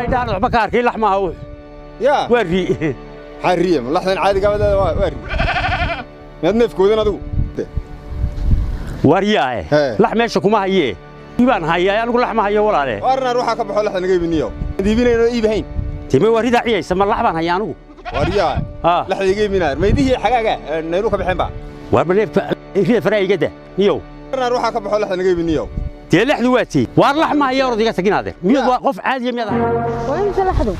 Indhahan waxba ka arkay, lax maaha wuxu. Yaa. Waa ri. Maxaa riye? Ma laxdan caadiga ah waa ri. Miyaad neefkoodan adigu? Waryaae. Hee. Lax meesha kuma hayee, baan hayaa anigu, lax ma hayo walaale. Waarnaar waxaa ka baxo laxda naga iibiniyo. Iibinayno iibahayn. Time waa ridaa ciyaysa, ma lax baan hayaa anigu? Waaryaa. Haa. Laxda iga iibinaar. Maydihii xagaaga naylu ka baxeen ba. Waar ma neefka rida faraa igada niyow. Waarnaar waxaa ka baxo laxda naga iibiniyo. Dee laxdu waa tii, waar lax ma haya, orod iga taginaade. Miyad waa qof caadiya miyaad ahay? Waa imisa laxdu?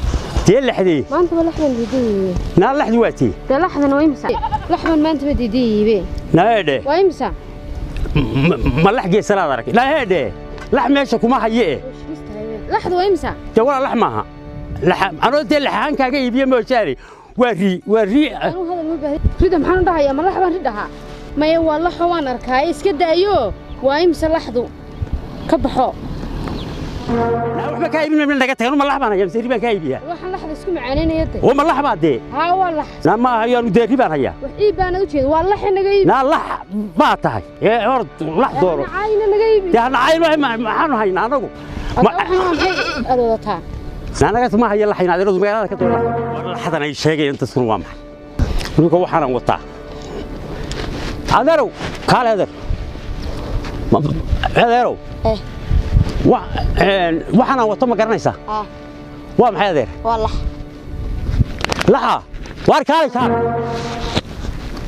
Dee laxdii. Maanta ba laxdan diidayiibe. Naa laxdu waa tii. Dee laxdan waa imisa? Laxdan maanta ba diidayiibe. Naeedhe. Waa imisa? Ma lax geesanaad arag? Naeedhe, lax meesha kuma haye e. Laxdu waa imisa? Dee walaa lax maaha. Anoo dee laxahaan kaaga iibiye moojaane, waa ri, waa ri. Anuu hadal ma baahi. Rida maxaan u dhahayaa? Ma lax baan ri dhahaa? Maya, waa laxo, waan arkaa, iska daayo. Waa imisa laxdu? Ka baxo. Naa waxba kaa iibin mayno, naga tagan. Ma lax baan hayaa mise ri baan kaa iibiyaa? Waxaan laxda isku macaanaynaya de. Oo ma lax baa dee? Haa, waa lax. Naa ma hayo anu, dee ri baan hayaa. Wax iib baana u jeeda, waa laxe, naga iibi. Naa lax baa tahay ee orod lax dooro. Caayina, naga iibi. Dee hanacayn, maxaanu haynaa anagu? Hadda waxaan waa maxay aad wadataa? Naanagas ma haya laxayn, adeeradu magaalada ka doona. War laxdan ay sheegayaan dadkuna waa maxay? Ninka waxaanan wataa, adeerow kaale, adeer, adeerow. Eh. Waxaanaan wato ma garanaysaa? Ah. Waa maxay adeer? Waa lax. Laxa? Waar kaale, kaale,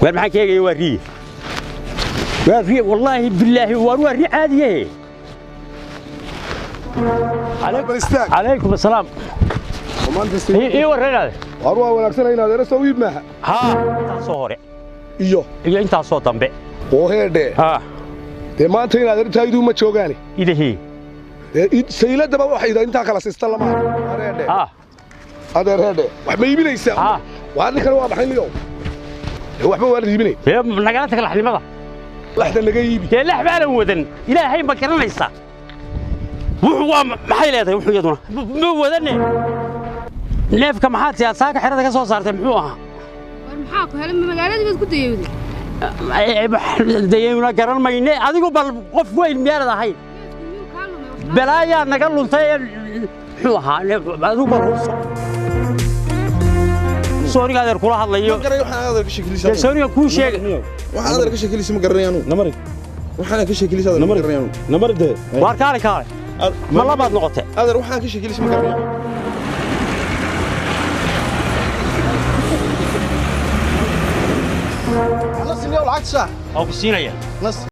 waar maxaan ka eegaya? Waa riye, waa riye, wallaahi bilaahi, waar waa ri caadiye. Bal istaag. Calaykum assalaam. Maanta ii warreenaade. Waar waa wanaagsan inaad ereso iib maaha. Haa, intaasoo hore iyo iyo intaasoo dambe. Oo heedhe. Haa. Dee maanta inaad ertaaydu ma joogaane. Idahii. Dee sayladaba waxay intaa kala siista lama arko. Heedhe. Haa. Adeer heedhe, wax ma iibinaysaa? Haa. Waa ninkan, waa maxay niyow? Dee waxba waa la iibinay. Dee nagala tag laxnimada. Laxda naga iibi. Dee lax baanan wadan, ilaahay ma garanaysaa wuxuu waa maxay leedahay? Wuxuu iyaduna ma wadane neefka maxaad siyaad saaka xerada ka soo saartay, muxuu ahaa? War maxaa ku helay? Ma magaaladii baad ku dayowday? Dayayna garan mayne, adigu bal qof weyn miyaanad ahayn? Miyuu kaa lumay wax? Balaayaa naga luntay ee muxuu ahaa adigu bal hubso. Sooniga adeer kula hadlayo. Garay waxaan adeer ka sheekilaysa. Dee sooniga kuu sheegay. Waxaan adeer ka sheekilaysa ma garanay anu. Namari. Waxaan ka sheekilaysa adeer ma garanay anu. Namari dee. Waar kaale, kaale, ma labaad noqotay? Adeer waxaan ka sheekilaysa ma garanay. Nasi niyow lacagta shaah. Oo ku siinaya. Nasi.